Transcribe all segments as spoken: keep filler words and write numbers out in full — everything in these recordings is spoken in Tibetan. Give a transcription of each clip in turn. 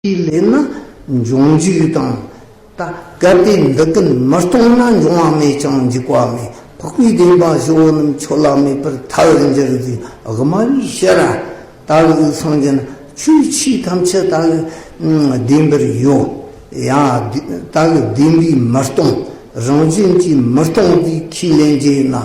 ལེན་ན་འབྱུང་འཇིག་དང་། ད་གལ་ཏེ་འདི་ཀུན་མི་གཏོང་ན། འབྱུང་བ་མེད་ཅིང་འཇིག་པ་མེད། འཕགས་པའི་བདེན་པ་བཞི་བོ་རྣམས། ཆོས་ལ་མེད་པར་ཐལ་བར་འགྱུར་ཟེར། དབུ་མ་པའི་ཕྱིར་ར། ད་གི་སངས་རྒྱས་ན་ཆོས་ཆོས་ཐམས་ཅད་ད་གི་བདེན་པར་ཡོད། ཡང་ད་གི་བདེན་པས་མི་སྟོང་། རང་བཞིན་གྱིས་མི་སྟོང་པའི་ཁས་ལེན་རྒྱུ་ཡིན་ན།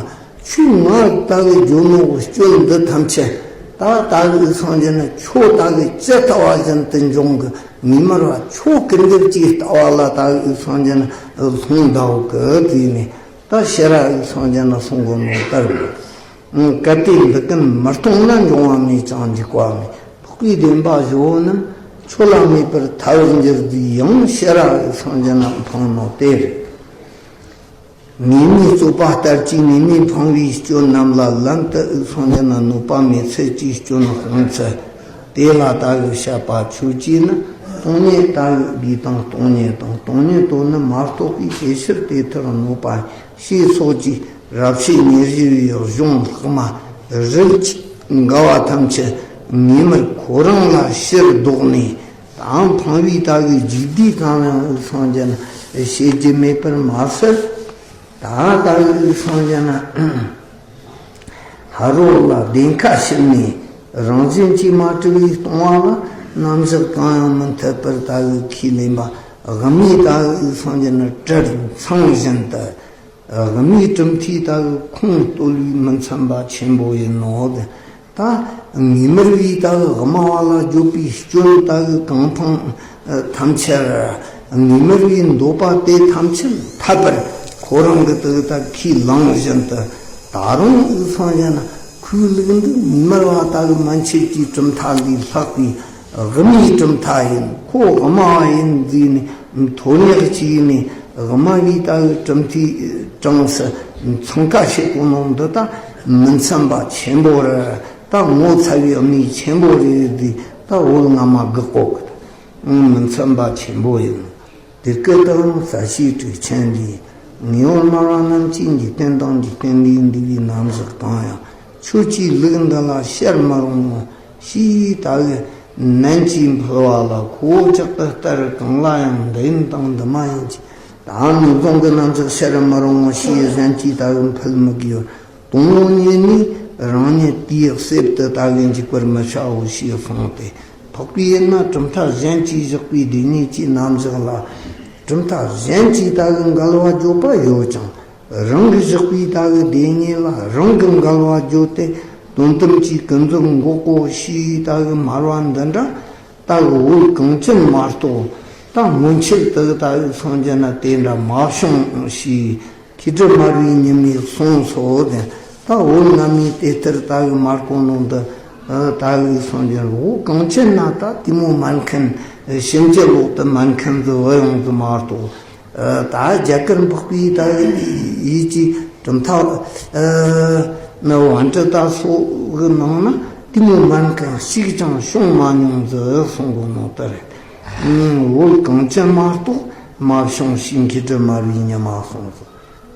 ཆོས་ང་ད་གི་བརྗོད་ནོ་གི་སྐྱོན་འདི་ཐམས་ཅད་ད་ད་གི་སངས་རྒྱས་ན་ཁྱོད་ད་གི་ཇི་ལྟ་བ་བཞིན་དུ་འབྱུང་གི། ངེས་མར་བ་ཁྱོད་ཀུན་འདིར་ཅིག་ལྟ་བ་ལ་ད་གི་སངས་རྒྱས་ན་ལྷུང་འདའོ་གི་དུས་ནས། ད་ཕྱིར་ར་སངས་རྒྱས་ན་གསུང་གོ་ནོ་ལྟར་མོ། གལ་ཏེ་འདི་ཀུན་མི་གཏོང་ན། འབྱུང་བ་མེད་ཅིང་འཇིག་པ་མེད། འཕགས་པའི་བདེན་པ་བཞི་བོ་རྣམས། ཆོས་ལ་མེད་པར་ཐལ་བར་འགྱུར་ཟེར། ཡང་ཕྱིར་ར་སངས་རྒྱས་ན་འཕངས་ནོ་དེ་རེད། ངེས་མེད་རྩོད་པ་ལྟར་གྱི་ངེས་མེད་འཕངས་པའི་སྐྱོན་རྣམས་ལ་ལན་དུ་སངས་རྒྱས་ན་གནོད་པ་མེད་ཚུལ་གྱི་སྐྱོན་སྤོང་ཚུལ། དེ་ལ་ད་གི་བཤད་པ་ཆོས་ཅིག་ནི། སྟོང་ཉིད་ལྟ་བུའི་དང་སྟོང་ཉིད་དང་། སྟོང་ཉིད་དོན་ནི་མ་རྟོགས་པའི་དེ་ཕྱིར་དེ་ལྟར་གནོད་པ་ཞེས་སོགས་ཀྱི་རབ་བྱེད་ཉེར་བཞི་པའི་གཞུང་ལྷག་མ་རིལ་གྱིས་འགལ་བ་ཐམས་ཅད་ངེས་མར་ཁོ་རང་ལ་ཕྱིར་ལྡོག་ནས། དང་འཕངས་པའི་ལྟ་བུའི་རྒྱུགས་འདིའི་སྟེང་ལ་སངས་རྒྱས་ན་བཤད་རྒྱུ་མེད་པར་མ་ཟད། ད་ལྟ་བུའི་སངས་རྒྱས་ན་ཕ་རོལ་ལ་བདེན་ཁ་ཕྱིར་ནས་རང་བཞིན་གྱིས་མ་གྲུབ་པའི་སྟོང་པ་ལ་རྣམ་གཞག་གང་ཡང་མི་འཐད་པར་ལྟ་བུའི་ཁས་ལེན་པ་དབུ་མའི་ལྟ་བུའི་སངས་རྒྱས་ན་གྲུབ་མཚང་བཞིན་དུ། དབུ་མའི་གྲུབ་མཐའི་ལྟ་བུའི་ཁུངས་བརྟོལ་བའི་མི་འཚམ་པ་ཆེན་པོ་ཡིན་ནོ། ད་ངེས་མར་བའི་ལྟ་བུ་དབུ་མ་པ་ལ་བརྗོད་པའི་སྐྱོན་ལྟ་བུ་གང་འཕངས་ཐམས་ཅད། ངེས་མར་བའི་འདོད་པ་དེ་ཐམས་ཅད་འཐད་པར་ཁོ་རང་གི་ལྟ་བུ་ད་ཁས་བླངས་བཞིན་དུ། ད་རུང་སངས་རྒྱས་ན་ཁོའི་ལུགས་འདི་ངེས་མར་བ་ལྟ་བུ་མན་ཆད་ཀྱི་གྲུབ་མཐའ་ལས་ལྷག་པའི་དབུ་མའི་གྲུབ་མཐའ་ཡིན། ཁོ་དབུ་མ་པ་ཡིན་ཟེར་ནས་མཐོ་སྙེག་བྱས་ནས། དབུ་མ་པའི་ལྟ་བུའི་གྲུབ་མཐའི་གྲངས་སུ་འཚང་ཁ་བྱེད་དགོས་ནོ་འདི་ད་མི་འཚམ་པ་ཆེན་པོ་རེད། ད་ངོ་ཚ་བའི་གནས་ཆེན་པོ་རེད་དེ། ད་བོད་སྔ་མ་དགག་གོ་གི། མི་འཚམ་པ་ཆེན་པོ་ཡིན། དེ་སྐད་དུའང་རྩ་ཤེས་ཀྲིག་ཆེན་གྱིས། ངེས་པར་སྨྲ་བ་རྣམས་ཀྱིས། འཇིག་རྟེན་དང་འཇིག་རྟེན་ལས་འདས་པའི་རྣམ་གཞག་གང་ཡང་། ཁྱོད་ཀྱི་ལུགས་འདི་ལ་བཤད་མི་རུང་ངོ་། ཞེས་ད་གི་ནན་གྱིས་ཕུལ་བ་ལ། ཁོ་བོ་ཅག་གི་ལྟར་གང་ལ་ཡང་འདི་ཡིན་དང་འདི་མ་ཡིན་གྱི། ད་ནུབ་བཟུང་གི་རྣམ་གཞག་བཤད་མི་རུང་ངོ་ཞེས་གཞན་གྱིས་ད་གི་ཕུལ་མི་དགོས་པར། དང་པོ་ཉིད་ནས་རང་ཉིད་དེའི་གསེབ་ཏུ་ད་གི་འཇུག་པར་མི་བྱའོ་ཞེས་གསུངས་ཏེ། འཕགས་པའི་ཡུལ་ན་གྲུབ་མཐའ་གཞན་གྱིས་བཞག་པའི་སྡེ་གཉིས་ཀྱི་རྣམ་གཞག་ལ། གྲུབ་མཐའ་གཞན་གྱིས་ད་གི་འགལ་བ་བརྗོད་པ་ཡོད་ཀྱང་། རང་གིས་བཞག་པའི་ད་གི་སྡེ་གཉིས་ལ་རང་གིས་འགལ་བ་བརྗོད་དེ། དོན་དམ་གྱི་ཀུན་རྫོབ་འགོག་གོ་ཞེས་ད་གི་སྨྲ་བ་འདི་འདྲ། ད་གི་བོད་གངས་ཅན་མ་གཏོགས། ད་སྔོན་ཆད་དུ་ད་གི་སངས་རྒྱས་ན་དེ་འདྲ་མ་བྱུང་ཞེས། མཁས་གྲུབ་སྨྲ་བའི་ཉི་མས་གསུངས་སོ་དེ། ད་བོད་སྔ་མའི་དེ་ལྟར་ད་གི་མ་གོ་ནོ་འདི། ད་གི་སངས་རྒྱས་བོད་གངས་ཅན་ན་ད་དེ་མོ་མན་མཁན། ཕྱིན་ཅི་ལོག་ཏུ་མན་མཁན་ཟིག་བུད་ཡོང་ཟིག་མ་གཏོགས། ད་རྒྱ་གར་འཕགས་པའི་ད་གི་ཡུལ་གྱི་གྲུབ་མཐའ་ནི་པཎ་ཌི་ཏ་སོགས་ཀྱི་ནང་ན་དེ་མོ་མན་མཁན་གཅིག་ཀྱང་བྱུང་མ་མྱོང་ཟིག་གསུང་གོ་ནོ་ལྟར། བོད་གངས་ཅན་མ་གཏོགས་མ་བྱུང་ཞེས་མཁས་གྲུབ་སྨྲ་བའི་ཉི་མ་གསུངས་སོ།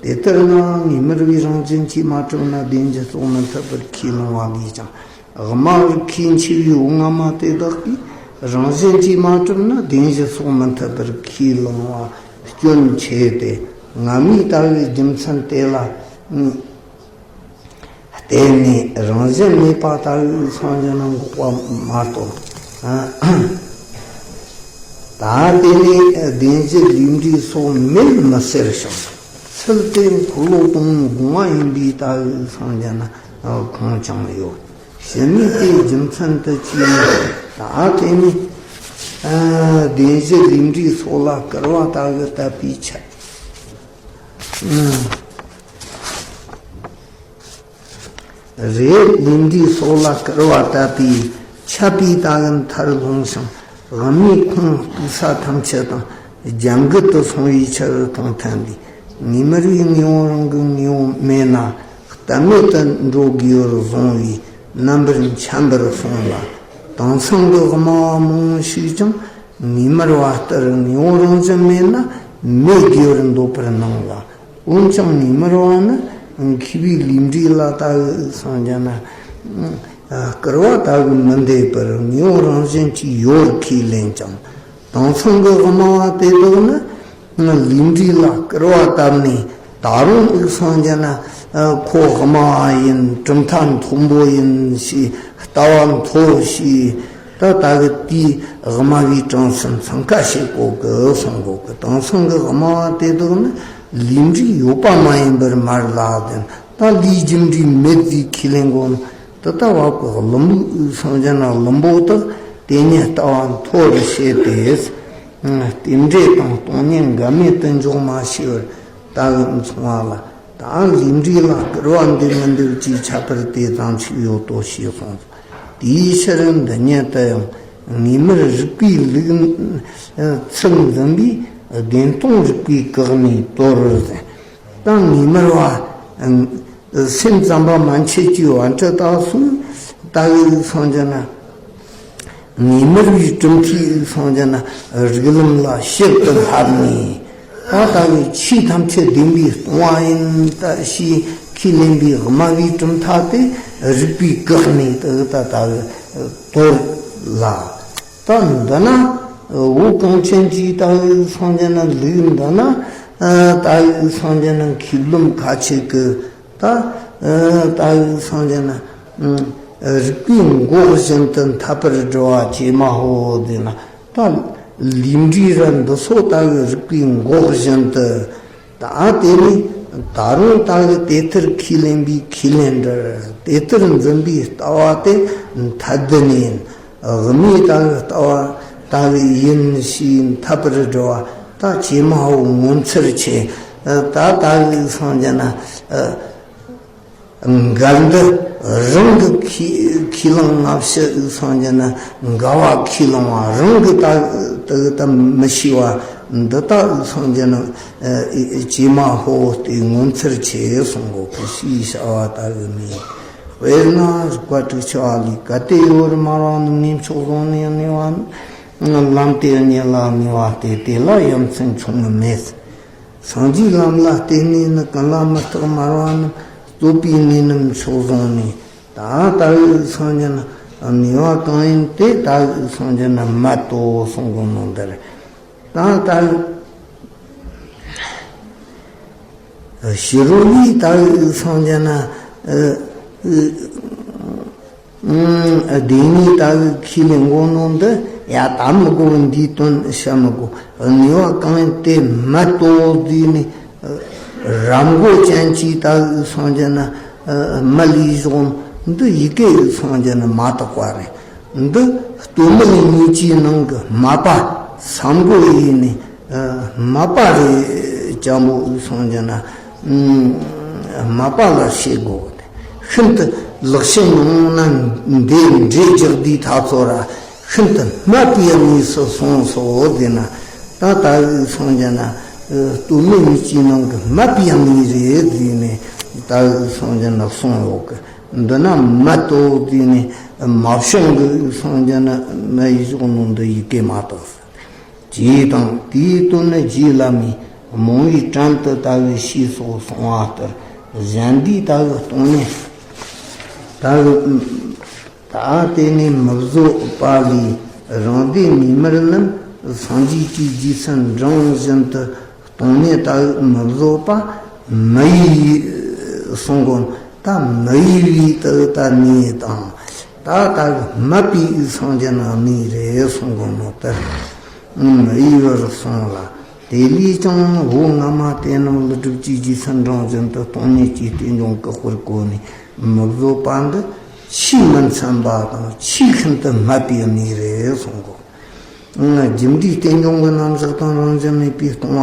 དེ་ལྟར་ན་ངེས་མར་བའི་རང་བཞིན་གྱིས་མ་གྲུབ་ན་བདེན་བཞི་སོགས་མི་འཐད་པར་ཁས་བླང་བ་ལས་ཀྱང་། དབུ་མ་པར་ཁས་འཆེ་བའི་འོག་སྔ་མ་དེ་དག་གིས་རང་བཞིན་གྱིས་མ་གྲུབ་ན་བདེན་བཞི་སོགས་མི་འཐད་པར་ཁས་བླང་བ་སྐྱོན་ཆེ་སྟེ། སྔ་མའི་ལྟ་བུའི་རྒྱུ་མཚན་དེ་ལ་བརྟེན་ནས་རང་བཞིན་མེད་པ་ལྟ་བུའི་སངས་རྒྱས་ན་འགོག་པ་མ་གཏོགས། ད་དེ་ནས་བདེན་བཞི་ལས་འབྲས་སོགས་མེད་མི་ཟེར་ཞིང་། ཚུལ་དེ་འཁོར་ལོ་དང་དགོངས་པ་ཡིན་པའི་ལྟ་བུའི་སངས་རྒྱས་ན་ཁོང་ཀྱང་ཡོད། ཞི་གནས་དེ་རྒྱུ་མཚན་དུ་བྱས་ནས། ད་དེ་ནས་བདེན་བཞི་ལས་འབྲས་སོགས་ལ་སྐུར་བ་ལྟ་བུ་བཏབ་པའི་ཆ། རེད། ལས་འབྲས་སོགས་ལ་སྐུར་བ་བཏབ་པའི་ཆད་པའི་ལྟ་བུ་མཐར་ལྷུང་ཞིང་། དབུ་མའི་ཁུངས་གཏུགས་ས་ཐམས་ཅད་དང་རྒྱབ་འགལ་དུ་སོང་བའི་ཕྱིར་མཐོང་ཐལ་འདི། ངེས་མར་བའི་ངེས་པ་རང་གི་ངེས་པ་མེད་ན་གཏན་མེད་དུ་འགྲོ་དགོས་པར་བཟུང་བའི་རྣམ་པར་འཁྱམས་པར་སོང་ལ། དེང་སང་གི་སྨྲ་བ་མང་པོ་ཞིག་ཀྱང་ངེས་མར་བ་ལྟར་ངེས་པ་རང་བཞིན་མེད་ན་མེད་དགོས་པར་འདོད་པར་སྣང་ལ། འོན་ཀྱང་ངེས་མར་བ་ནི་མཁས་པའི་ལུས་འབྲས་ལ་ལྟ་བུ་སངས་རྒྱས་ན་སྐུར་བ་ལྟ་བུ་མི་འདེབས་པར་ངེས་པ་རང་བཞིན་གྱིས་ཡོད་པར་ཁས་ལེན་ཀྱང་ དེང་སང་གི་དམའ་བ་དེ་དག་ནི་ལུས་འབྲས་ལ་སྐུར་བ་བཏབ་ནས། ད་རུང་ཨིག་སངས་རྒྱ་ན་ཁོ་དམའ་བ་ཡིན། གྲུབ་མཐའ་མཐོན་པོ་ཡིན་ཞེས། ལྟ་བ་མཐོ་ཞེས། ད་ད་གི་དེའི་དམའ་བའི་གྲངས་སུ་འཚང་ཁ་བྱེད་གོ་གི་གསུང་གོ་གི། དེང་སང་གི་དམའ་བ་དེ་དག་ནི་ལུས་འབྲས་ཡོད་པ་མ་ཡིན་པར་མར་ལ་ཟིན། ད་ལུས་རྒྱུ་འབྲས་མེད་ཟེར་ཁས་ལེན་གོ་ནོ། དེ་ལྟ་བ་གི་བླུན་པོའི་ཨིག་སངས་རྒྱ་ན་བླུན་པོ་དག་དེ་ཉིད་ལྟ་བ་མཐོ་རུ་བྱས་ཏེ། རྟེན་འབྲེལ་དང་སྟོང་ཉིད་འགལ་མེད་དུ་འཇོག་མ་ཤེས་པར་ད་གི་མཚུངས་པ་ལ། ད་ལུས་འབྲས་ལ་སྐུར་བ་འདེབས་མི་འདེབས་ཀྱི་ཁྱད་པར་དེ་ཙམ་ཞིག་ཡོད་དོ་ཞེས་གསུངས་སོ། དེའི་ཕྱིར་འདི་ཉིད་དུ་ཡང་ངེས་མར་རིག་པའི་ལུགས་ཚུལ་འཛིན་པས་བདེན་སྟོང་རིག་པའི་གེགས་ནས་དོར་ཟེར། ད་ངེས་མར་བ། སེམས་ཙམ་པ་མན་ཆད་ཀྱི་བ་འདྲ་དག་སོང་། ད་གི་ཨིག་སངས་རྒྱ་ན། ངེས་མར་བའི་གྲུབ་མཐའི་ཨིག་སངས་རྒྱ་ན་རིགས་ལམ་ལ་ཞིབ་ཏུ་བསླབས་ནས། ད་ལྟ་བུའི་ཆོས་ཐམས་ཅད་བདེན་པས་སྟོང་བ་ཡིན་ད་ཞེས་ཁས་ལེན་པའི་དམའ་བའི་གྲུབ་མཐའ་དེ་རིག་པའི་གེགས་ནས་དེ་ད་ལྟ་བུ་དོར་ལ། ད་འདི་ན་བོད་གངས་ཅན་གྱི་ད་གི་ཨིག་སངས་རྒྱ་ན་ལུགས་འདི་ན། ད་གི་ཨིག་སངས་རྒྱ་ན་མཁས་རློམ་ཁ་ཆེ་གི། ད་ད་གི་ཨིག་སངས་རྒྱ་ན་རིག་པའི་མགོ་བཞིན་དུ་འཐད་པར་འགྲོ་བ་ཇེ་མང་ཧོ་ཟེར་ན། ད་ལུས་འབྲས་ར་འདི་ཚོ་ད་གི་རིག་པའི་མགོ་བཞིན་དུ། ད་དེ་ནས་ད་རུང་ད་གི་དེ་ལྟར་ཁས་ལེན་པའི་ཁས་ལེན་འདྲ། དེ་ལྟར་འཛིན་པའི་ལྟ་བ་དེ་ཐ་དད་ནས་ཡིན། དབུ་མའི་ད་གི་ལྟ་བ་ད་གི་ཡིན་ཞེས་འཐད་པར་འགྲོ་བ་ད་ཇེ་མང་ཧོ་ངོ་མཚར་ཆེ། ད་ད་གི་ཨིག་སངས་རྒྱ་ན། འགལ་འདུ་རང་གི་ཁས་ཁས་བླངས་སྔ་ཕྱི་ཨིག་སངས་རྒྱ་ན་འགལ་བ་ཁས་བླངས་པ་རང་གི་ད་ད་ད་མི་ཤེས་པ་འདི་ད་ཨིག་སངས་རྒྱ་ན་ཇེ་མང་ཧོ་སྟེ་ངོ་མཚར་ཆེ་གསུང་གོ་གི་ཞེས་བྱ་བ་ལྟ་བུ་མིན། དཔེར་ན་རིགས་པ་དྲུག་ཅུ་པ་ལས། གལ་ཏེ་ཡོད་རུང་མ་རུངས་ནི། ངས་མཆོག་བཟུང་ནས་གནས་པ་ནི། ལམ་དེ་ཉིད་ལ་གནས་པ་སྟེ། དེ་ལ་ཡ་མཚན་ཆུང་ངུ་མེད། སངས་རྒྱས་ལམ་ལ་བརྟེན་ནས་ནི། ཀུན་ལ་མི་རྟག་མ་རུངས་རྣམས། རྩོད་པའི་གནས་རྣམས་མཆོག་བཟུང་ནས། ད་ད་གི་ཨིག་སངས་རྒྱ་ན་ནུས་པ་གང་ཡིན་དེ་ད་གི་ཨིག་སངས་རྒྱ་ན་མ་དོ་གསུང་གོ་ནོ་འདིར། ད་ད་ཕྱི་རོལ་པས་ད་གི་ཨིག་སངས་རྒྱ་ན། ཨ། དེ་ནས་ད་གི་ཁས་ལེན་གོ་ནོ་འདི་ཡ་ད་མི་གོ། འདིའི་དོན་བཤད་མི་གོ། ནུས་པ་གང་ཡིན་དེ་མ་དོ་ཟེར་ནས། རབ་མགོ་ཅན་གྱིས་ད་གི་ཨིག་སངས་རྒྱ་ན་མ་ལས་བཞག་ནོ་འདི་ཡི་གེ་ཨིག་སངས་རྒྱ་ན་མ་དག་པ་རེད། འདི་སྟོད་སྨད་གཉིས་ཀྱི་ནང་གི་སྨད་པ། ས་མགོ་ཡིན་ནས། སྨད་པ་རེད། སྤྱང་པོ་ཨིག་སངས་རྒྱ་ན་སྨད་པ་ལ་བྱེད་དགོས། ཤིན་ཏུ་ལེགས་བཤད་ཉུང་ན་འདི་འགྲེལ་རྒྱག་དུས་ད་ཚོ་ར་ཤིན་ཏུ་སྨད་པའི་གནས་སུ་སོང་སོ་ཟེར་ན། ད་ད་གི་ཨིག་སངས་རྒྱ་ན་སྟོད་སྨད་གཉིས་ཀྱི་ནང་གི་སྨད་པའི་གནས་རེད་ཟེར་ནས་ད་གི་ཨིག་སངས་རྒྱ་ན་གསུངས་ཡོད་གི། འདི་ན་མ་དོ་ཟེར་ནས་མ་བྱང་གི་ཨིག་སངས་རྒྱ་ན་མ་ཡི་བཞག་ནོ་འདི་ཡི་གེ་མ་དག། ཅེས་དང་། དེའི་དོན་ནི་རྗེ་བླ་མས་རྨོངས་པའི་བྲན་དུ་ལྟ་བུའི་ཞེས་སོགས་གསུངས་པ་ལྟར་གཞན་སྡེའི་ལྟ་བུ་སྟོང་ཉིད་ལྟ་བུ། ད་དེ་ནས་མི་བཟོད་པ་ལས། རང་སྡེ་ངེས་མར་རྣམས་སངས་རྒྱས་ཀྱི་རྗེས་སུ་འབྲང་བཞིན་དུ་སྟོང་ཉིད་ལྟ་བུ་མི་བཟོད་པ་མི་ཡི་གསུང་གོ། ད་མི་ཡི་བའི་ལྟ་བུ་ད་གནས་དང་། ད་ལྟ་བུ་སྨད་པའི་ཨིག་སངས་རྒྱ་ན་གནས་རེད་གསུང་གོ་ནོ་ལྟར། མི་ཡི་བར་གསུངས་ལ། དེ་ལས་ཀྱང་བོད་སྔ་མ་དེ་རྣམས་ཀླུ་སྒྲུབ་ཀྱི་རྗེས་སུ་འབྲང་བཞིན་དུ་སྟོང་ཉིད་ཀྱི་རྟེན་འབྱུང་གི་དཔེར་བཀོད་ནས་མི་བཟོད་པ་འདི་ཆོས་མི་འཚམ་པ་དང་ཆོས་ཤིན་ཏུ་སྨད་པའི་གནས་རེད་གསུང་གོ། རྒྱུ་འབྲས་རྟེན་འབྱུང་གི་རྣམ་གཞག་དང་རང་བཞིན་མེད་པའི་སྟོང་པ་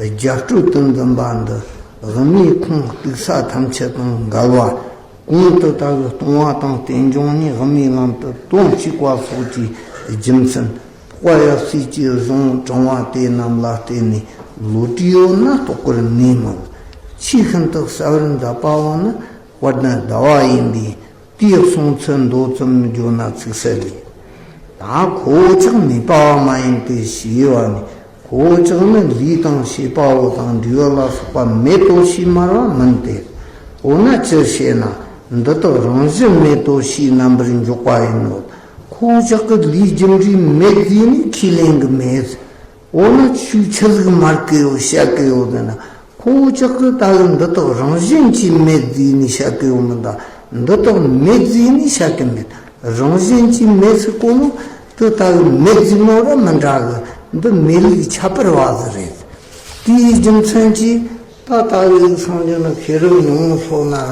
རྒྱ་སྤྲོས་དུ་འཛིན་པ་འདི་དབུ་མའི་ཁུངས་གཏུགས་ས་ཐམས་ཅད་དང་འགལ་བ། གོང་དུ་ལྟ་བུའི་སྟོང་པ་དང་རྟེན་འབྱུང་གཉིས་དབུ་མའི་ལམ་དུ་དོན་གཅིག་པ་སོགས་ཀྱི་རྒྱུ་མཚན། འཕགས་པ་ཡབ་སྲས་ཀྱི་གཞུང་དྲང་བ་དེ་རྣམས་ལ་བརྟེན་ནས་བློ་གྲོས་ཡོད་ན་རྟོགས་པར་ནུས་མོད། ཆོས་ཤིན་ཏུ་གསལ་བར་མཛད་པ་བོ་ནི་དཔལ་ལྡན་ཟླ་བ་ཡིན་པས། དེའི་གསུང་ཚུལ་མདོ་ཙམ་བརྗོད་ན་ཚིག་གསལ་ལས། ད་ཁོ་བོ་ཅག་མེད་པ་བ་མ་ཡིན་ཏེ་ཞེས་པ་ནི། ཁོ་བོ་ཅག་ནི་ལུས་དང་བྱེད་པ་པོ་དང་འབྲས་བུ་ལ་སོགས་པ་མེད་དོ་ཞེས་སྨྲ་བ་མིན་ཏེ། འོ་ན་ཅི་ཞེ་ན། འདི་དག་རང་བཞིན་མེད་དོ་ཞེས་རྣམ་པར་འཇོག་པ་ཡིན་ནོ། ཁོ་ཅག་གི་ལུས་རྒྱུ་འབྲས་མེད་ཟེར་ནས་ཁས་ལེན་གི་མེད། འོ་ན་ཁྱོས་ཆི་ཟིག་སྨྲ་གི་ཡོད་བཤད་གི་ཡོད་ཟེར་ན། ཁོ་ཅག་གི་ད་གི་འདི་དག་རང་བཞིན་གྱིས་མེད་ཟེར་ནས་བཤད་གི་ཡོད་མིན་ད། འདི་དག་མེད་ཟེར་ནས་བཤད་གི་མེད། རང་བཞིན་གྱིས་མེད་ཟེར་གོ་ནོ་དེ་ད་གི་མེད་ཟེར་ནོ་ར་མི་འདྲ་གི། འདི་མེད་ལུགས་ཁྱད་པར་བ་ཟིག་རེད། དེའི་རྒྱུ་མཚན་གྱིས། ད་ལྟ་བའི་སངས་རྒྱས་ནི་མཁས་རབ་ཉུང་ངུ་སོགས་ན་ར།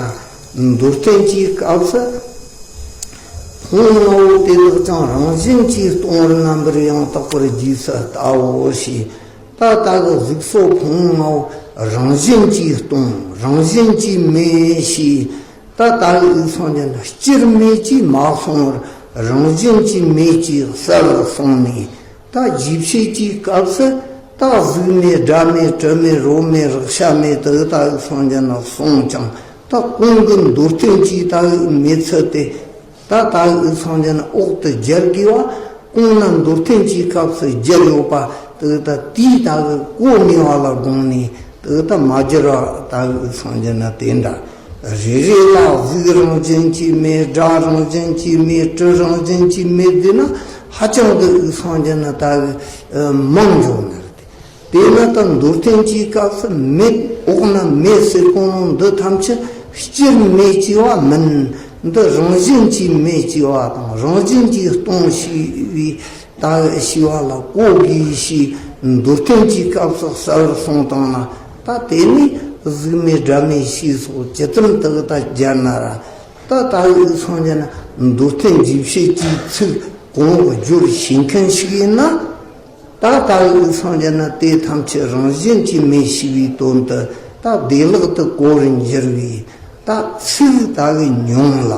མདོར་བསྟན་གྱི་སྐབས་སུ། ཕུང་ལྔ་པོ་དེ་དག་ཀྱང་རང་བཞིན་གྱིས་སྟོང་པར་རྣམ་པར་ཡང་དག་པར་རྗེས་སུ་ལྟའོ་ཞེས། ད་ལྟ་གི་གཟུགས་སོགས་ཕུང་ལྔ་པོ་རང་བཞིན་གྱིས་སྟོང་། རང་བཞིན་གྱིས་མེད་ཞེས། ད་ལྟ་བའི་སངས་རྒྱས་ནི་སྤྱིར་མེད་ཅེས་མ་གསུངས་པར་རང་བཞིན་གྱིས་མེད་ཅེས་གསལ་བར་གསུངས་ནས། ད་རྗེས་བཤད་ཀྱི་སྐབས་སུ། ད་གཟུགས་མེད་སྒྲ་མེད་དྲི་མེད་རོ་མེད་རེག་བྱ་མེད་དུ་ད་གི་སངས་རྒྱས་ནི་གསུངས་ཀྱང་། ད་གོང་གི་མདོར་བསྟན་གྱི་ད་གི་མེད་ཚུལ་དེ། ད་ད་གི་སངས་རྒྱས་ནི་འོག་ཏུ་སྦྱར་དགོས་པ། གོང་ན་མདོར་བསྟན་གྱི་སྐབས་སུ་སྦྱར་ཡོད་པ་དེ་ད་དེའི་ད་གི་གོ་ནུས་པ་ལ་དགོངས་ནས་དེ་ད་མ་སྦྱར་བ་ད་གི་སངས་རྒྱས་ནི་དེ་འདྲ། རེ་རེ་ལ་གཟུགས་རང་བཞིན་གྱིས་མེད། སྒྲ་རང་བཞིན་གྱིས་མེད། དྲི་རང་བཞིན་གྱིས་མེད་ཟེར་ན་ཧ་ཅང་གི་སངས་རྒྱས་ནི་ད་གི་མང་འཇོག་ནི་རེད། དེས་ན་ད་མདོར་བསྟན་གྱི་སྐབས་སུ་མེད། འོག་ན་མེད་ཟེར་གོ་ནོ་འདི་ཐམས་ཅད་སྤྱིར་མེད་ཅེས་པ་མིན། འདི་རང་བཞིན་གྱིས་མེད་ཅེས་པ་དང་རང་བཞིན་གྱིས་སྟོང་ཞེས་པའི་ད་ཞེས་པ་ལ་གོ་དགོས་ཞེས་མདོར་བསྟན་གྱི་སྐབས་སུ་གསལ་བར་གསུངས་བཏང་ན། ད་དེ་ནས་གཟུགས་མེད་སྒྲ་མེད་ཞེས་སོགས་ཇི་ཙམ་དག་ད་སྦྱར་ན་ར། ད་ད་གི་སངས་རྒྱས་ནི་མདོར་བསྟན་རྗེས་བཤད་ཀྱི་ཚིག་གོང་འོག་སྦྱོར་བྱེད་མཁན་ཞིག་ཡིན་ན། ད་ལྟ་བའི་སངས་རྒྱས་ནི་དེ་ཐམས་ཅད་རང་བཞིན་གྱིས་མེད་ཞེས་པའི་དོན་དུ་ད་བདེ་བླག་ཏུ་གོ་བར་འགྱུར་བས། ད་ཚིག་ལྟ་བུ་ཉུང་ལ།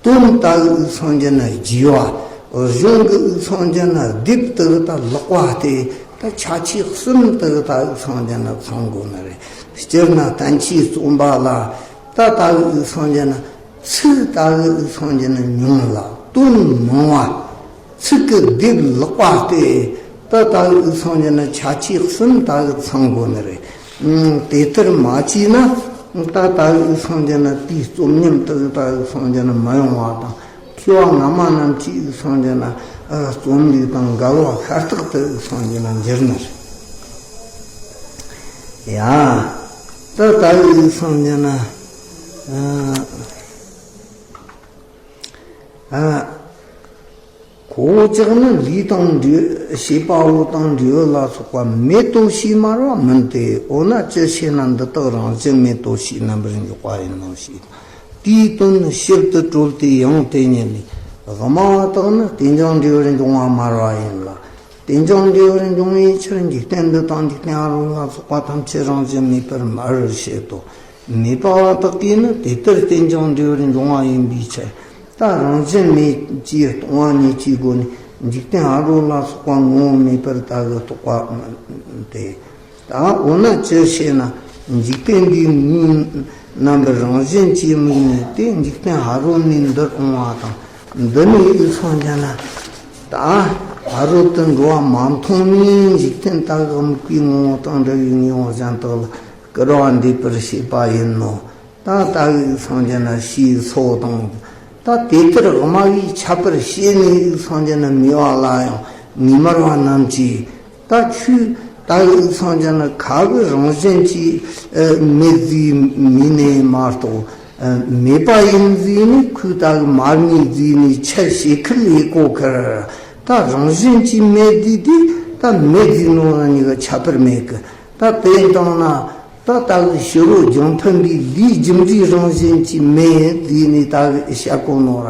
དོན་ལྟ་བུའི་སངས་རྒྱས་ནི་རྒྱས་པ། གཞུང་གི་སངས་རྒྱས་ནི་སྡེབ་ཏུ་ད་ལེགས་པ་སྟེ། ད་ཆ་ཆེ་གསུམ་དུ་ད་སངས་རྒྱས་ནི་ཚང་དགོས་ནི་རེད། སྤྱིར་ན་བསྟན་བཅོས་རྩོམ་པ་ལ། ད་ལྟ་བའི་སངས་རྒྱས་ནི། ཚིག་ལྟ་བུའི་སངས་རྒྱས་ནི་ཉུང་ལ་དོན་མང་བ། ཚིག་གི་སྡེབ་ལེགས་པ་སྟེ། ད་ལྟ་བའི་སངས་རྒྱས་ནི་ཆ་ཆེ་གསུམ་ལྟ་བུ་ཚང་དགོས་ནི་རེད། ཨང་། དེ་ལྟར་མ་བྱས་ན། ད་ལྟ་བའི་སངས་རྒྱས་ནི་དེའི་རྩོམ་ཉམས་དུ་ལྟ་བུའི་སངས་རྒྱས་ནི་མི་ཡོང་བ་དང་། མཁས་པ་སྔ་མ་རྣམས་ཀྱི་སངས་རྒྱས་ནི་རྩོམ་ལུགས་དང་འགལ་བ་ཤ་སྟག་ཏུ་སངས་རྒྱས་ནི་འགྱུར་ནི་རེད། ཡ། ད་ལྟ་བའི་སངས་རྒྱས་ནི། ཨ། ཨ། ཁོ་བོ་ཅག་ནི་ལུས་དང་འབྲས། བྱེད་པ་པོ་དང་འབྲས་བུ་ལ་སོགས་པ་མེད་དོ་ཞེས་སྨྲ་བ་མིན་ཏེ། འོ་ན་ཅི་ཞེ་ན། འདི་དག་རང་བཞིན་མེད་དོ་ཞེས་རྣམ་པར་འཇོག་པ་ཡིན་ནོ་ཞེས། དེའི་དོན་ནི་ཞིབ་ཏུ་དཀྲོལ་ཏེ་ཡང་དེ་ཉིད་ལས། སྨྲ་བ་དག་ནི་རྟེན་ཅིང་འབྲེལ་བར་འབྱུང་བ་སྨྲ་བ་ཡིན་ལ། རྟེན་ཅིང་འབྲེལ་བར་འབྱུང་བའི་ཕྱིར་འཇིག་རྟེན་འདི་དང་འཇིག་རྟེན་ཕ་རོལ་ལ་སོགས་པ་ཐམས་ཅད་རང་བཞིན་མེད་པར་སྨྲ་བར་བྱེད་དོ། སྨྲས་པ་པ་དག་གིས་ནི་དེ་ལྟར་རྟེན་ཅིང་འབྲེལ་བར་འབྱུང་བ་ཡིན་པའི་ཕྱིར། ད་རང་བཞིན་མེད་ཅེས་སྟོང་པ་ཉིད་ཀྱི་སྒོ་ནས་འཇིག་རྟེན་ཕ་རོལ་ལ་སོགས་པ་ངོ་བོ་མེད་པར་ལྟ་བུ་རྟོགས་པ་སྟེ། ད་འོ་ན་ཅི་ཞེ་ན། འཇིག་རྟེན་འདིའི་ངོས་རྣམ་པར་རང་བཞིན་གྱིས་དམིགས་ནས་དེ་འཇིག་རྟེན་ཕ་རོལ་ནས་འདིར་འོང་བ་དང་། འདི་ནས་ཡུལ་སངས་རྒྱས་ན། ད་ཕ་རོལ་ཏུ་འགྲོ་བ་མ་མཐོང་ནས་འཇིག་རྟེན་ལྟ་བུ་དམིགས་པའི་ངོ་བོ་དང་འདྲ་བའི་ངོ་བོ་གཞན་དག་ལ་སྐུར་བ་འདེབས་པར་བྱེད་པ་ཡིན་ནོ། ད་ལྟ་བུའི་སངས་རྒྱས་ན་ཞེས་སོགས་དང་། ད་དེ་ལྟར་སྨྲ་བས་ཁྱབ་པར་བྱས་ནས་ཡུལ་སངས་རྒྱས་ན་སྨྲས་པ་ལ་ཡང་ངེས་སྨྲ་བ་རྣམས་ཀྱིས། ད་ཁྱོད་ལྟ་བུའི་སངས་རྒྱས་ན་ཁ་གི་རང་བཞིན་གྱིས་མེད་ཟེར་སྨྲས་ནས་མ་གཏོགས། མེད་པ་ཡིན་ཟེར་ནས་ཁོས་ལྟ་བུ་མ་སྨྲས་ཟེར་ནས་ཁྱབ་བྱེད་ཁུལ་ཡེད་གོ་ཁར། ད་རང་བཞིན་གྱིས་མེད་ཟེར་དུས་ད་མེད་ཟེར་ནོ་གཉིས་ཀ་ཁྱད་པར་མེད་གི། ད་དེ་ལྟ་ན། ད་ལྟ་བུའི་ཕྱི་རོལ་རྒྱང་འཕེན་པའི་ལུས་རྒྱུ་འབྲས་རང་བཞིན་གྱིས་མེད་ཟེར་ནས་ལྟ་བུ་བཤད་གོ་ནོ་ར།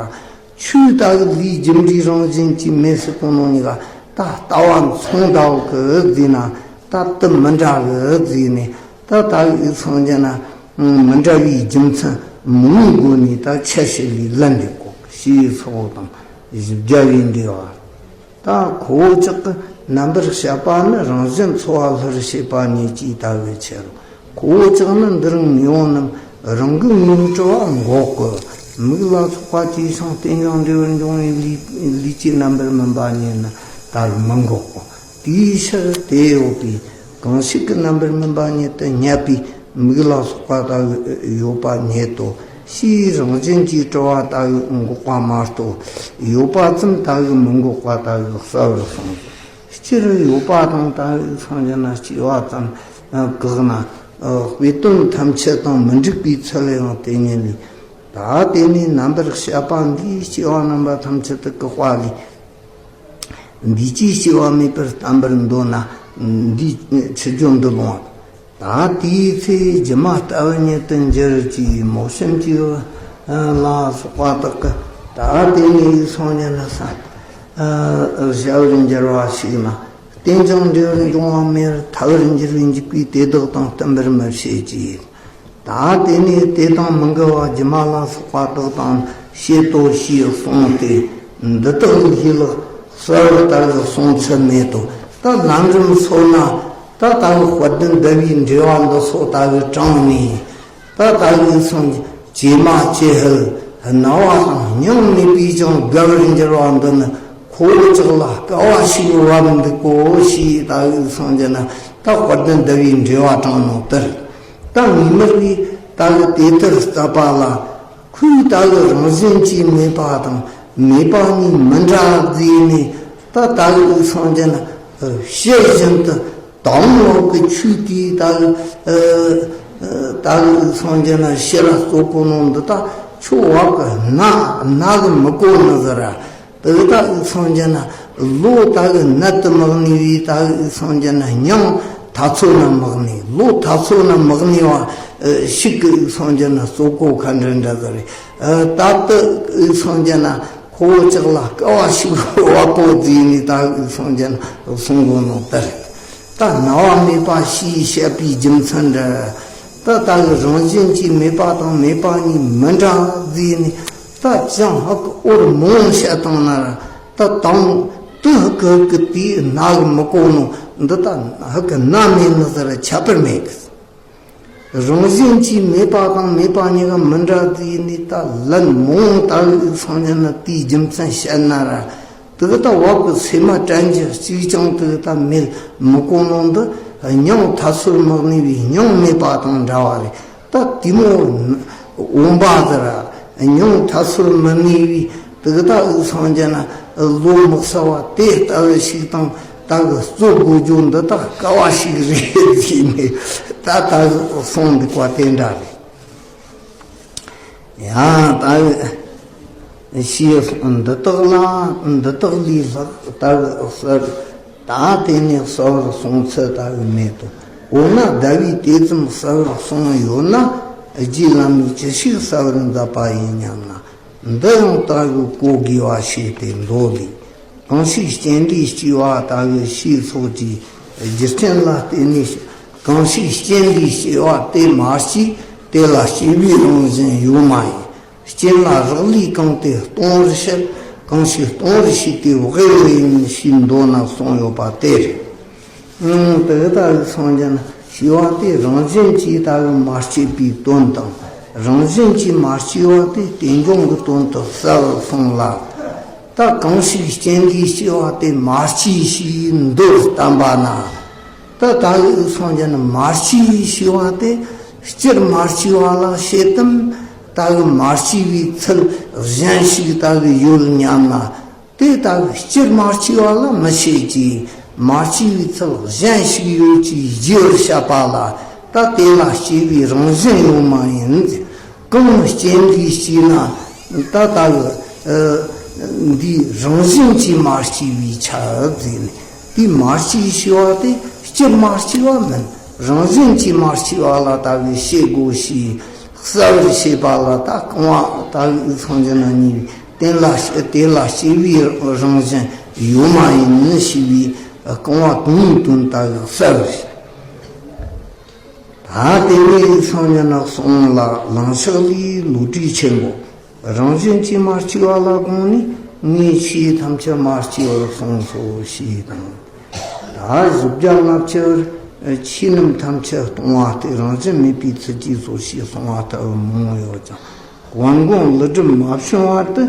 ཆོས་ལྟ་བུ་ལུས་རྒྱུ་འབྲས་རང་བཞིན་གྱིས་མེད་ཟེར་གོ་ནོ་གཉིས་ཀ་ད་ལྟ་བ་མཚུངས་ལྟ་བུ་གི་ཟེར་ན་ད་དེ་མི་འདྲ་གི་ཟེར་ནས། ད་ལྟ་བུའི་སངས་རྒྱས་ན་མི་འདྲ་བའི་རྒྱུ་མཚན་མང་པོའི་སྒོ་ནས་ད་ཁྱབ་བྱེད་ལས་ལན་འདེབས་གོ་ཞེས་སོགས་དང་བཞི་བརྒྱ་བའི་འགྲེལ་བ། ད་ཁོ་བོ་ཅག་གི་རྣམ་པར་བཤད་པ་ནི་རང་བཞིན་འཚོ་བ་སླུར་བྱེད་པ་ཉིད་ཀྱིས་ལྟ་བའི་ཕྱིར་རོ། ཁོ་བོ་ཅག་ནི་འདི་རིང་མི་ཡོང་རྣམས་རང་གི་ངོས་གྲུབ་པ་འགོག་གོ། མིག་ལ་སོགས་པ་ཅིའི་ཕྱིར་རྟེན་ཅིང་འབྲེལ་བར་འབྱུང་བའི་ལུས་ལུས་ཀྱི་རྣམ་པར་སྨིན་པ་ཉིད་ནི་ལྟར་མི་འགོག་གོ། དེའི་ཕྱིར་དེ་ཡོད་པའི་གང་ཞིག་གི་རྣམ་པར་སྨིན་པ་ཉིད་དུ་བསྙད་པའི་མིག་ལ་སོགས་པ་ལྟ་བུ་ཡོད་པ་ཉིད་དོ། ཕྱིའི་རང་བཞིན་གྱིས་གྲུབ་པ་ལྟ་བུ་འགོག་པ་མ་གཏོགས། ཡོད་པ་ཙམ་ལྟ་བུ་མི་འགོག་པ་ལྟ་བུ་གསལ་བར་གསུངས། སྤྱིར་ཡོད་པ་དང་ལྟ་བུ་སངས་རྒྱས་ན་སྐྱེ་བ་ཙམ་བཀག་ན། དཔེ་དོན་ཐམས་ཅད་དང་མི་འགྲིག་པའི་ཚུལ་ཡང་དེ་ཉིད་ལས། ད་དེ་ནས་རྣམ་པར་དཔྱད་པ་འདིས་སྐྱེ་བ་རྣམ་པ་ཐམས་ཅད་དུ་བཀག་པ་ལས། འདུས་བྱས་སྐྱེ་བ་མེད་པར་བསྟན་པར་འདོད་ན། འདིའི་ཆུ་རྒྱུན་འདི་ལོངས། ད་དེའི་ཚེ་སྒྱུ་མ་ལྟ་བུ་ཉིད་དུ་འགྱུར་གྱི། མོག་ཤམ་གྱི་ལ་སོགས་པ་དག་གིས། ད་དེ་ནས་སངས་རྒྱས་ན་ས་ཞབས་རིམ་འགྱུར་བ་ཞིག་ན། རྟེན་ཅིང་འབྲེལ་བར་འབྱུང་བ་མེད། ཐལ་བར་འགྱུར་བའི་འཇིགས་པས་དེ་དག་དང་བསྟུན་པར་མི་བྱེད་ཀྱི། ད་དེ་ནས་དེ་དང་མི་འགལ་བ་སྒྱུ་མ་ལ་སོགས་པ་དག་དང་བྱེད་དོ་ཞེས་གསུངས་ཏེ། འདི་དག་ལས་ལྷག་གསལ་བར་ལྟ་བུ་གསུང་ཚུལ་མེད་དོ། ད་ལམ་རིམ་སོགས་ན་ད་ལྟ་བུ་དཔལ་ལྡན་ཟླ་བའི་འགྲེལ་བ་འདི་སོགས་ལྟ་བུ་དྲངས་ནས། ད་ལྟ་བུའི་སངས་རྒྱས་ཀྱེ་མ་ཀྱེ་ཧུད་སྣང་བ་དང་མྱང་མེད་པས་ཀྱང་བརྒལ་བར་འགྱུར་བ་འདི་ནི་ཁོ་བོ་ཅག་ལ་དཀའ་བ་ཞིག་བབ་འདུག་གོ་ཞེས་ལྟ་བུའི་སངས་རྒྱས་ན། ད་དཔལ་ལྡན་ཟླ་བའི་འགྲེལ་བ་དྲངས་ནོ་ལྟར། ད་ངེས་མར་ལས་ད་གི་དེ་ལྟར་བརྩད་པ་ལ། ཁོའི་ད་གི་རང་བཞིན་གྱིས་མེད་པ་དང་མེད་པ་གཉིས་མི་འདྲ་ཟེར་ནས། ད་ད་གི་སངས་རྒྱས་ན་བཤད་བཞིན་དུ། དང་པོ་གི་ཆོས་དེའི་ད་གི་ད་གི་སངས་རྒྱས་ན་ཕྱིར་ར་རྩོད་གོ་ནོ་འདི་ད་ཁྱོད་བ་གི་ན་ན་གི་མི་གོ་ནི་ཟེར་ར། དེ་ད་གི་སངས་རྒྱས་ན་བློ་ད་གི་གནད་དུ་མི་གནས་པའི། ད་གི་སངས་རྒྱས་ན་མྱང་ཐ་ཚོད་ན་མི་གནས། བློ་ཐ་ཚོད་ན་མི་གནས་པ་ཞིག་གི་སངས་རྒྱས་ན་རྩོད་གོ་ཁ་འདྲ་འདྲ་ཟེར་རེད། ད་ལྟ་གི་སངས་རྒྱས་ན་ཁོ་བོ་ཅག་ལ་དཀའ་བ་ཞིག་བབ་གོ་ཟེར་ནས་ད་གི་སངས་རྒྱས་ན་གསུང་གོ་ནོ་ལྟར། ད་སྣང་བ་མེད་པ་ཞེས་བཤད་པའི་རྒྱུ་མཚན་འདྲ། ད་ལྟ་གི་རང་བཞིན་གྱིས་མེད་པ་དང་མེད་པ་གཉིས་མི་འདྲ་ཟེར་ནས། ད་ཅང་ཧ་གི་འོར་མོང་བཤད་བཏང་ན་ར། ད་དང་དུ་ཧ་གི་ཧ་གི་དེའི་ན་གི་མི་གོ་ནོ་འདི་ད་ཧ་གི་ན་མེད་ནི་ཟེར་ཁྱད་པར་མེད་གི། རང་བཞིན་གྱིས་མེད་པ་དང་མེད་པ་གཉིས་ཀ་མི་འདྲ་ཟེར་ནས། ད་ལན་མོང་ད་གི་སངས་རྒྱས་ན་དེའི་རྒྱུ་མཚན་བཤད་ན་ར། དེ་གི་ད་བབ་གི་སེམས་མ་དྲན་གྱི་གཅིག་ཀྱང་དེ་གི་ད་མེད་མི་གོ་ནོ་འདི། མྱང་ཐ་ཚོད་མི་གནས་པའི་མྱང་མེད་པ་དང་འདྲ་བ་རེད། ད་དེ་མོ་འོན་པ་དེ་ར་མྱང་ཐ་ཚོད་མི་གནས་པའི། དེ་གི་ད་གི་སངས་རྒྱས་ན་བློ་མི་གསལ་བ་དེ་ལྟ་བུ་ཞིག་དང་ད་གི་རྩོད་དགོས་རྒྱུ་འདི་ད་དཀའ་བ་ཞིག་རེད་ཟེར་ནས། ད་ད་གི་གསུངས་འདུག་པ་དེ་འདྲ་རེད། ཡང་ད་གི་ཞེས་འདི་དག་ལ། འདི་དག་ལས་ལྷག་ལྟ་བུ་གསལ། ད་དེ་ནས་གསལ་བར་གསུང་ཚུལ་ལྟ་བུ་མེད་དོ། འོ་ན་ཟླ་བས་དེ་ཙམ་གསལ་བར་གསུངས་ཡོད་ན། རྗེ་བླ་མས་ཅི་ཞིག་གསལ་བར་མཛད་པ་ཡིན་སྙམ་ན། འདི་ཡང་ལྟ་བུ་གོ་དགོས་པ་ཞིག་སྟེ་མདོ་ལས། གང་ཞིག་རྐྱེན་འདས་སྐྱེ་བ་ལྟ་བུ་ཞེས་སོགས་ཀྱི་རྒྱུ་རྐྱེན་ལ་བརྟེན་ནས། གང་ཞིག་རྐྱེན་འདས་སྐྱེ་བ་དེ་མ་སྐྱེས། དེ་ལ་སྐྱེ་བའི་རང་བཞིན་ཡོད་མ་ཡིན། རྐྱེན་ལ་རག་ལས་གང་དེ་སྟོང་པར་བཤད། གང་ཞིག་སྟོང་པར་བཤད་དེ་བགེགས་ཡིན་ཞེས་མདོ་ན་གསུངས་ཡོད་པ་དེ་རེད། ཨང་། དེ་ལྟ་བུའི་སངས་རྒྱས་ན་སྐྱེ་བ་དེ་རང་བཞིན་གྱིས་ལྟ་བུ་མ་སྐྱེས་པའི་དོན་དང་། རང་བཞིན་གྱིས་མ་སྐྱེས་པ་དེ་རྟེན་འབྱུང་གི་དོན་དུ་གསལ་བར་གསུངས་ལ། ད་གང་ཞིག་རྐྱེན་གྱིས་སྐྱེ་བ་དེ་མ་སྐྱེས་ཞེས་མདོར་བསྟན་པ་ན། ད་ལྟ་བུའི་སངས་རྒྱས་ན་མ་སྐྱེས་ཞེས་པ་དེ་སྤྱིར་མ་སྐྱེས་པ་ལ་བྱེད་དམ། ལྟ་བུ་མ་སྐྱེས་པའི་ཚུལ་གཞན་ཞིག་ལྟ་བུ་ཡོད་སྙམ་ན། དེ་ལྟ་བུ་སྤྱིར་མ་སྐྱེས་པ་ལ་མི་བྱེད་ཀྱི། མ་སྐྱེས་པའི་ཚུལ་གཞན་ཞིག་ཡོད་ཅེས་རྒྱས་པར་བཤད་པ་ལ། ད་དེ་ལ་སྐྱེ་བའི་རང་བཞིན་ཡོད་མ་ཡིན། གང་རྐྱེན་འདས་སྐྱེས་ན། ད་ལྟ་བུ་འདིའི་རང་བཞིན་གྱིས་མ་སྐྱེས་པའི་ཆ་ཟེར་ནས། དེ་མ་སྐྱེས་ཞེས་པ་དེ་སྤྱིར་མ་སྐྱེས་པ་མིན། རང་བཞིན་གྱིས་མ་སྐྱེས་པ་ལ་ལྟ་བུ་བྱེད་དགོས་ཞེས་གསལ་བར་བྱེད་པ་ལ། ད་རྐང་པ་ལྟ་བུའི་སངས་རྒྱས་ན་གཉིས་པའི། དེ་ལ་དེ་ལ་སྐྱེ་བའི་རང་བཞིན་ཡོད་མ་ཡིན་ཞེས་པའི་རྐང་པ་དོན་དོན་ལྟ་བུ་གསལ་བར་བྱེད། ད་དེ་ནས་སངས་རྒྱས་ན་གསུངས་ལ། ལང་ཕྱག་ལས་བློ་གྲོས་ཆེན་པོ། རང་བཞིན་གྱིས་མ་སྐྱེས་པ་ལ་དགོངས་ནས། ངས་ཆོས་ཐམས་ཅད་མ་སྐྱེས་པར་གསུངས་སོ་ཞེས་དང་། ད་བཞི་བརྒྱ་ལྔ་བཅུ་པར་ཆོས་རྣམས་ཐམས་ཅད་སྟོང་པ་སྟེ། རང་བཞིན་མེད་པའི་ཚུལ་གྱིས་སོ་ཞེས་གསུངས་པ་ལྟ་བུ་མང་ཡོད་ཀྱང་། དབང་གོང་ལུས་སྒྲིབ་མ་བྱུང་བར་དུ།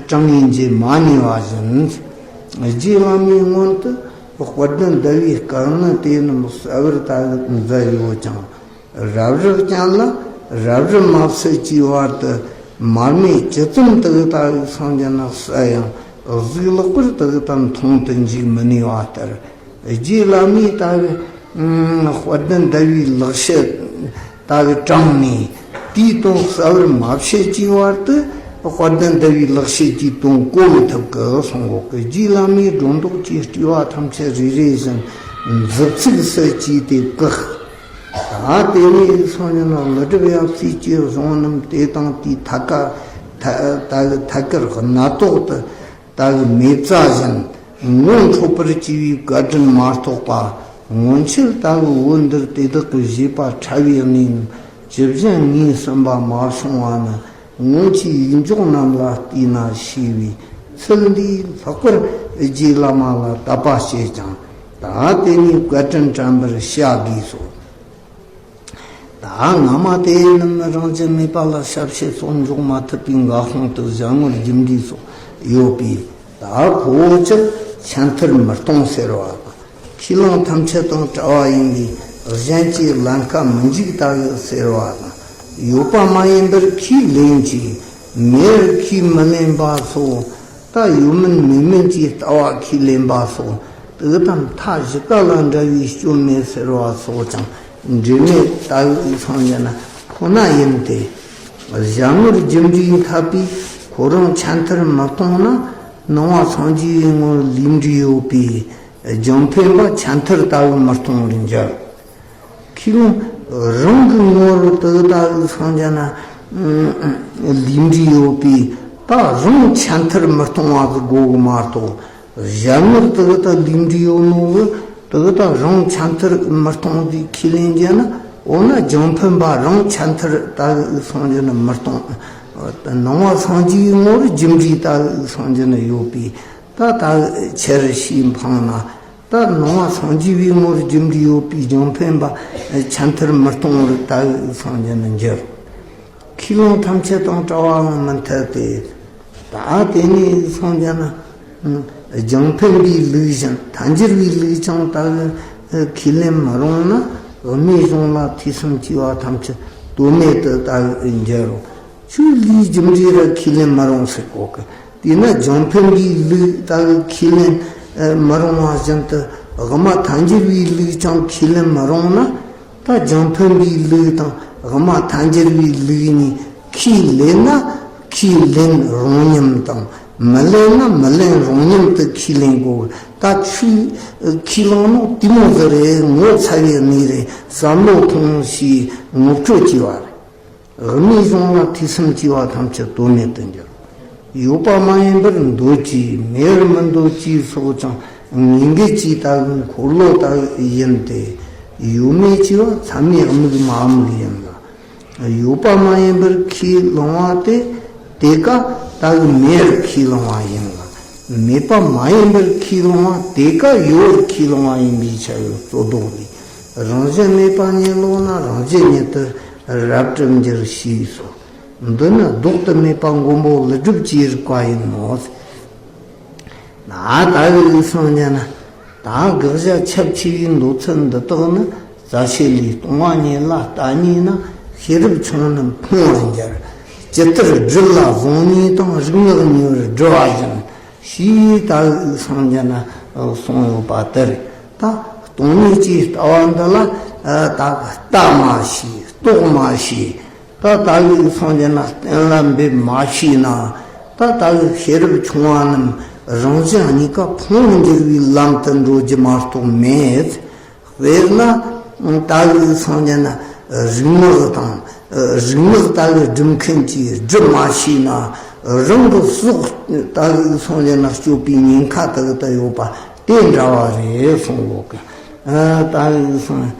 གྲངས་ངེས་འབྱེད་མ་ནུས་པ་བཞིན། རྗེ་བླ་མའི་སྔོན་དུ་དཔལ་ལྡན་ཟླ་བའི་སྐུ་ནི་དེ་རྣམས་གསལ་བར་ལྟ་བུ་མཛད་ཡོད་ཀྱང་། རབ་རིབ་ཅན་ལ་ རབ་རིབ་མ་བསིལ་གྱི་བར་དུ་མར་མེ་ཇི་ཙམ་དག་ད་གི་སངས་རྒྱས་ན་བསིལ་ཡང་གཟུགས་ལེགས་པར་དག་ད་མཐོང་དུ་འཇུག་མི་ནུས་པ་ལྟར། རྗེ་བླ་མས་ད་གི་དཔལ་ལྡན་ཟླ་བའི་ལེགས་བཤད་ད་གི་དྲངས་ནས། དེའི་དོན་གསལ་བར་མ་བཤད་ཀྱི་བར་དུ་དཔལ་ལྡན་ཟླ་བའི་ལེགས་བཤད་ཀྱི་དོན་གོ་མི་ཐུབ་ཀི་གསུང་གོ་གི། རྗེ་བླ་མའི་སྒྲོ་འདོགས་ཀྱི་སྤྲུལ་བ་ཐམས་ཅད་རེ་རེ་བཞིན་མཛུབ་ཚིགས་སུ་བཅུས་ཏེ་བཀག་ད་དེ་ནས་སངས་རྒྱས་ན་ཀླུ་སྒྲུབ་ཡབ་སྲས་ཀྱི་གཞུང་རྣམས་དེ་དང་དེའི་ཐད་ཀར་ཐད་ཀར་ཐད་ཀར་སྣ་ཐོག་ཏུ་ད་གི་མེ་བཙའ་བཞིན་ངོ་འཕྲོད་པར་བགྱི་བའི་བཀའ་དྲིན་མ་གཏོགས་པ། སྔོན་ཆད་ད་གི་བོད་འདིར་དེ་དག་གི་བཞེད་པ་ཕྲ་བའི་གནས་ཇི་བཞིན་ངོས་ཟིན་པ་མ་བྱུང་བ་ནི། སྔོན་གྱི་ཡིག་འཇོག་རྣམས་ལ་བལྟས་ན་ཤེས་པས། ཚུལ་འདིས་ལྷག་པར་རྗེ་བླ་མ་ལ་དད་པ་བསྐྱེད་ཅིང་། ད་དེ་ནས་བཀའ་དྲིན་དྲན་པར་བྱ་དགོས་སོ། ད་སྔ་མ་དེ་རྣམས་རང་བཞིན་མེད་པ་ལ་ཞབས་ཕྱི་སོགས་འཇོག་མ་ཐུབ་པའི་འགག་སློང་དུ་གཞལ་ངོར་རྒྱུ་འབྲས་སོགས་ཡོད་པས། ད་ཁོ་བོ་ཅག་ཆད་མཐར་མི་གཏོང་ཟེར་བ་དང་། ཁས་བླངས་ཐམས་ཅད་དང་བྲལ་བ་ཡིན་པས་གཞན་གྱི་ཀླན་ཀ་མི་འཇུག་ལྟ་བུ་ཟེར་བ་དང་། ཡོད་པ་མ་ཡིན་པར་ཁས་ལེན་གྱི། མེད་པར་ཁས་མི་ལེན་པ་སོགས། ད་ཡོད་མིན་མེད་མིན་གྱི་ལྟ་བ་ཁས་ལེན་པ་སོགས། དེ་དང་མཐའ་བཞི་ཀ་ལ་འདྲ་བའི་སྐྱོན་མེད་ཟེར་བ་སོགས་ཀྱང་འབྲེལ་མེད་ལྟ་བུའི་སངས་རྒྱས་ན་ཁོ་ན་ཡིན་ཏེ། གཞལ་ངོར་རྒྱུ་འབྲས་འཐད་པས་ཁོ་རང་ཆད་མཐར་མི་གཏོང་ན། ནང་པ་སངས་རྒྱས་པའི་ངོར་ལུས་འབྲས་ཡོད་པས་རྒྱང་འཕེན་པ་ཆད་མཐར་ལྟ་བུ་མི་གཏོང་བར་འགྱུར། ཁས་ལེན་རང་གི་ངོར་དེ་ལྟ་བུའི་སངས་རྒྱས་ན་ལུས་འབྲས་ཡོད་པས་ད་རང་ཆད་མཐར་མི་གཏོང་བ་གི་དགོས་གི་མ་གཏོགས། གཞན་ངོར་དེ་ལྟ་ལུས་འབྲས་ཡོད་ནོ་གི་དེ་ལྟ་རང་ཆད་མཐར་མི་གཏོང་དུས་ཁས་ལེན་རྒྱུ་ན། འོ་ན་རྒྱང་འཕེན་པ་རང་ཆད་མཐར་ལྟ་བུའི་སངས་རྒྱས་ན་མི་གཏོང་། ནང་པ་སངས་རྒྱས་པའི་ངོར་རྒྱུ་འབྲས་ལྟ་བུའི་སངས་རྒྱས་ན་ཡོད་པས་ད་ལྟ་བུ་ཆེར་ཞིག་འཕངས་ན། ད་ནང་པ་སངས་རྒྱས་པའི་ངོར་རྒྱུ་འབྲས་ཡོད་པས་རྒྱང་འཕེན་པ་ཆད་མཐར་མི་གཏོང་བར་ལྟ་བུའི་སངས་རྒྱས་ན་འགྱུར། ཁས་བླངས་ཐམས་ཅད་དང་བྲལ་བའང་མི་འཐད་དེ། ད་དེ་ནས་སངས་རྒྱས་ན་རྒྱང་འཕེན་པའི་ལུགས་བཞིན་མཐའ་འགྱུར་བའི་ལུགས་ཀྱང་ལྟ་བུ་ཁས་ལེན་མི་རུང་ན། དབུ་མའི་གཞུང་ལ་ཐོས་བསམ་བྱས་པ་ཐམས་ཅད་དོན་མེད་དུ་ལྟ་བུ་འགྱུར་རོ། ཆོས་ལུགས་རྒྱུ་འབྲས་ར་ཁས་ལེན་མི་རུང་ཟེར་གོ་གི། དེས་ན་རྒྱང་འཕེན་པའི་ལུགས་ལྟ་བུ་ཁས་ལེན་མི་རུང་བ་བཞིན་དུ། དབུ་མ་མཐའ་འགྱུར་བའི་ལུགས་ཀྱང་ཁས་ལེན་མི་རུང་ན། ད་རྒྱང་འཕེན་པའི་ལུགས་དང་དབུ་མ་མཐའ་འགྱུར་བའི་ལུགས་གཉིས་ཁས་ལེན་ན་ཁས་ལེན་རུང་མཉམ་དང་། མི་ལེན་ན་མི་ལེན་རུང་མཉམ་དུ་ཁས་ལེན་དགོས། ད་ཆོས་ཁས་བླངས་ནོ་དེ་མོ་ཟིག་རེད། ངོ་ཚ་བའི་གནས་རེད། བསམ་བློ་ཐོངས་ཞེས་ངོ་སྤྲོད་བྱས་པ་རེད། དབུ་མའི་གཞུང་ལ་ཐོས་བསམ་བྱས་པ་ཐམས་ཅད་དོན་མེད་དུ་འགྱུར། ཡོད་པ་མ་ཡིན་པར་འདོད་ཀྱི། མེད་པར་མི་འདོད་ཀྱི་སོགས་ཀྱང་ངེས་འགལ་གྱི་ལྟ་བུའི་འཁོར་ལོ་ལྟ་བུ་ཡིན་ཏེ། ཡོད་མེད་ཀྱི་བ་ཚད་མའི་དམིགས་མ་དམིགས་ཡིན་ལ། ཡོད་པ་མ་ཡིན་པར་ཁས་བླངས་པ་དེ། དེ་ཀ་ལྟ་བུ་མེད་པར་ཁས་བླངས་པ་ཡིན་ལ། མེད་པ་མ་ཡིན་པར་ཁས་བླངས་པ་དེ་ཀ་ཡོད་པར་ཁས་བླངས་པ་ཡིན་པའི་ཕྱིར་རོ། རྩོད་ཟློག་ལས། རང་བཞིན་མེད་པ་ཉིད་ལོག་ན། རང་བཞིན་ཉིད་དུ་རབ་ཏུ་འགྱུར་ཞེས་སོ། འདི་ནི་ལྡོག་ཏུ་མེད་པ་མགོན་པོ་ཀླུ་སྒྲུབ་ཀྱི་རིགས་པ་ཡིན་ནོ། ན་ད་གི་ལུགས་སངས་རྒྱས་ན། ད་དགག་བྱ་ཁྱབ་ཆེ་བའི་མདོ་ཚིག་འདི་དག་ནི། རྩ་ཤེ་ལས་སྟོང་པ་ཉིད་ལ་ལྟ་ཉེས་ན། ཤེས་རབ་ཆུང་རྣམས་ཕུང་བར་འགྱུར། ཇི་ལྟར་སྦྲུལ་ལ་བཟུང་ཉེས་དང་། རིག་སྔགས་ཉེ་བར་སྦྲུ་བ་བཞིན། ཞེས་ད་གི་སངས་རྒྱས་ན་གསུངས་ཡོད་པ་དེ་རེད། ད་སྟོང་ཉིད་ཀྱི་ལྟ་བ་འདི་ལ་ད་ལྟ་མ་ཤེས། རྟོགས་མ་ཤེས། ད་ལྟ་བུའི་སངས་རྒྱས་ན་གཏན་ལ་འབེབས་མ་ཤེས་ན། ད་ལྟ་བུའི་ཤེས་རབ་ཆུང་བ་རྣམས་རང་བཞིན་གཉིས་ཀ་ཕུང་བར་འགྱུར་བའི་ལམ་དུ་འགྲོ་རྒྱུ་མ་གཏོགས་མེད། དཔེར་ན་ད་ལྟ་བུའི་སངས་རྒྱས་ན་རིག་སྔགས་དང་། རིག་སྔགས་ལྟ་བུའི་སྒྲུབ་མཁན་གྱིས་སྒྲུབ་མ་ཤེས་ན། རང་གི་སྲོག་ལྟ་བུའི་སངས་རྒྱས་ན་གཅོད་པའི་ཉེན་ཁ་དག་ཏུ་ཡོད་པ་དེ་འདྲ་བ་རེད་གསུངས་ཡོད་གི། ད་ལྟ་བུའི་སངས།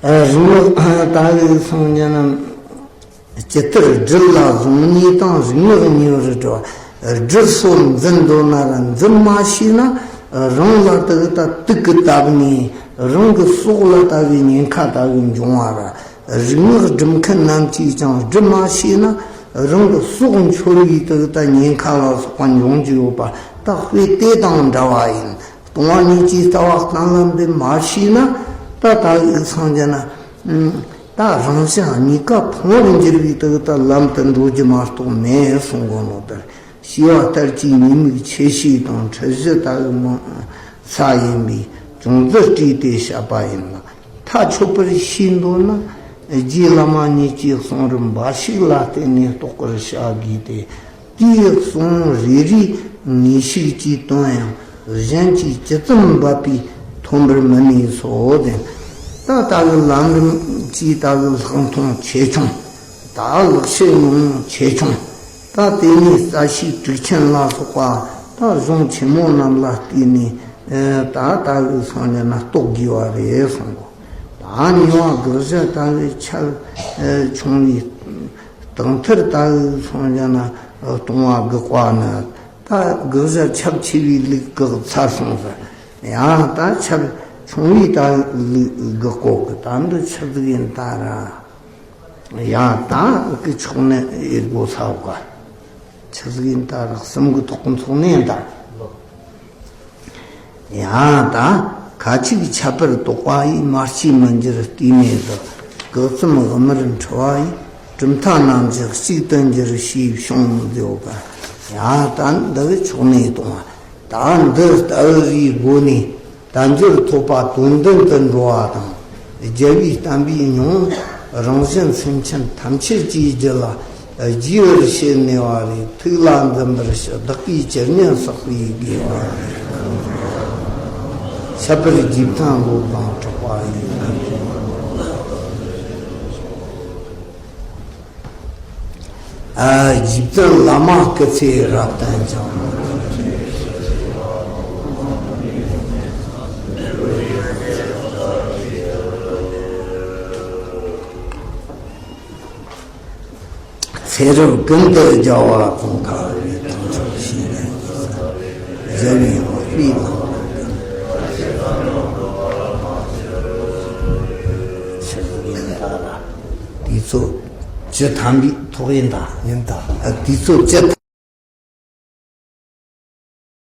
རིག་སྔགས་ད་གི་སངས་རྒྱས་ན། ཇི་ལྟར་སྦྲུལ་ལ་བཟུང་ཉེས་དང་། རིག་སྔགས་ཉེ་བར་སྦྲུ་བ། སྦྲུལ་སོགས་འཛིན་འདོད་ན་ར་འཛིན་མ་ཤེས་ན། རང་ལ་དེ་ད་དུག་གི་བཏབ་ནས་རང་གི་སྲོག་ལ་ལྟ་བུའི་ཉེན་ཁ་ལྟ་བུ་འབྱུང་བ་ར། རིག་སྔགས་སྒྲུབ་མཁན་རྣམས་ཀྱིས་ཀྱང་སྒྲུབ་མ་ཤེས་ན། རང་གི་སྲོག་འཆོར་བའི་དེ་ད་ཉེན་ཁ་ལ་སོགས་པ་འབྱུང་རྒྱུ་ཡོད་པ་ད་དཔེ་དེ་དང་འདྲ་བ་ཡིན། སྟོང་པ་ཉིད་ཀྱི་ལྟ་བ་གཏན་ལ་འབེབས་མ་ཤེས་ན། ད་ལྟ་བུའི་སངས་རྒྱས་ན། ད་རང་བཞིན་གཉིས་ཀ་ཕུང་བར་འགྱུར་བའི་དག་ད་ལམ་དུ་འགྲོ་རྒྱུ་མ་གཏོགས་མེད་གསུང་གོ་ནོ་ལྟར། ཤེས་པ་ལྟར་གྱི་ཉེས་དམིགས་ཆེ་ཤོས་དང་འཁྲུལ་གཞི་ལྟ་བུ་མང་ས་ཡིན་པས་ཅུང་ཟད་བཀྲུས་ཏེ་བཤད་པ་ཡིན་ལ། ཐག་ཆོད་པར་ཤེས་འདོད་ན། རྗེ་བླ་མ་ཉིད་ཀྱི་གསུང་རིམ་འབའ་ཞིག་ལ་བརྟེན་ནས་རྟོགས་པར་བྱ་དགོས་ཏེ། དེའི་གསུང་རེ་རེའི་ངེས་ཤེས་ཀྱི་དོན་ཡང་གཞན་གྱིས་ཇི་ཙམ་འབད་པས་ཐོན་པར་མི་ནུས་སོ། ཏེ། ད་ལྟ་གི་ལམ་རིམ་གྱི་ལྟ་བུ་ལྷག་མཐོང་ཆེ་ཆུང་། ད་ལེགས་བཤད་ཉུང་ཉུང་ཆེ་ཆུང་། ད་དེ་ནས་རྩ་ཤེས་དྲུག་ཆེན་ལ་སོགས་པ་ད་གཞུང་ཆེན་མོ་རྣམས་ལ་བརྟེན་ནས། ད་ལྟ་གི་སོང་ཡིན་ན་རྟོགས་དགོས་པ་རེད་གསུང་གོ། ད་གཉིས་པ་དགག་བྱ་ལྟ་བུ་ཁྱབ་ཆུང་བའི་སྟེང་མཐར་ལྟ་བུ་སོང་ཡིན་ན་སྟོང་པ་དགག་པ་ནི། ད་དགག་བྱ་ཁྱབ་ཆེ་བའི་ལུགས་དགག་ཚར་སོང་ཟེར། ཡང་ད་ཁྱབ་ཆུང་བའི་ད་ལུགས་དགག་གོ་གི། ད་འདི་ཆི་ཟིག་ཡིན་ད་ར། ཡང་ད་གི་ཕྱོགས་ནས་ཨེ་དགོ་ས་ག། ཆི་ཟིག་ཡིན་ད་ར་གསུམ་གི་ཐོག་གི་ཚོགས་ནས་ད། ཡང་ད་ཁ་ཅིག་ཁྱད་པར་དོགས་པ་ཡིས། མ་སྐྱེས་མི་འགྱུར་ལྟོས་མེད་དུ། གག་ཙམ་དབུ་མར་འཁྲུལ་བ་ཡིས། གྲུབ་མཐའ་རྣམ་གཞག་གཅིག་ཏུ་འགྱུར་ཞེས་བྱུང་ཡོད་པ། ཡང་ད་འདི་གི་ཕྱོགས་ནས་གཏོང་བ། ད་འདི་ལྟ་བུ་རེའི་སྒོ་ནས་དལ་འབྱོར་ཐོབ་པ་དོན་ལྡན་དུ་འགྲོ་བ་དང་། རྒྱལ་བའི་བསྟན་པའི་མྱོང་རང་བཞིན་སེམས་ཅན་ཐམས་ཅད་ཀྱི་རྒྱུད་ལ་རྒྱས་པར་བྱེད་ནུས་པ་རེད། ཐུགས་ལ་འཛིན་པར་ཞུ། བདག་གིས་ཇི་སྙེད་བསགས་པའི་དགེ་བ་ཁྱད་པར་རྗེས་བསྟན་བློ་དང་གྲགས་པ་ཡིན། ཨ། རྗེ་བཙུན་བླ་མ་སྐུ་ཚེ་རབ་བརྟན་ཅིང་། ཚེ་རབས་ཀུན་ཏུ་རྒྱལ་བ་དང་། ཐར་པའི་དམ་ཆོས་ཤེས་ནས་རྒྱལ་བའི་དམག་པའི་ནང་། ཆི་ཟིག་ཡིན་ད་ར། དུས་ཚོད་བཅུ་ཐམ་པའི་ཐོག་ཡིན་ད། ཡིན་ད། ཨ། དུས་ཚོད་བཅུ་ཐམ།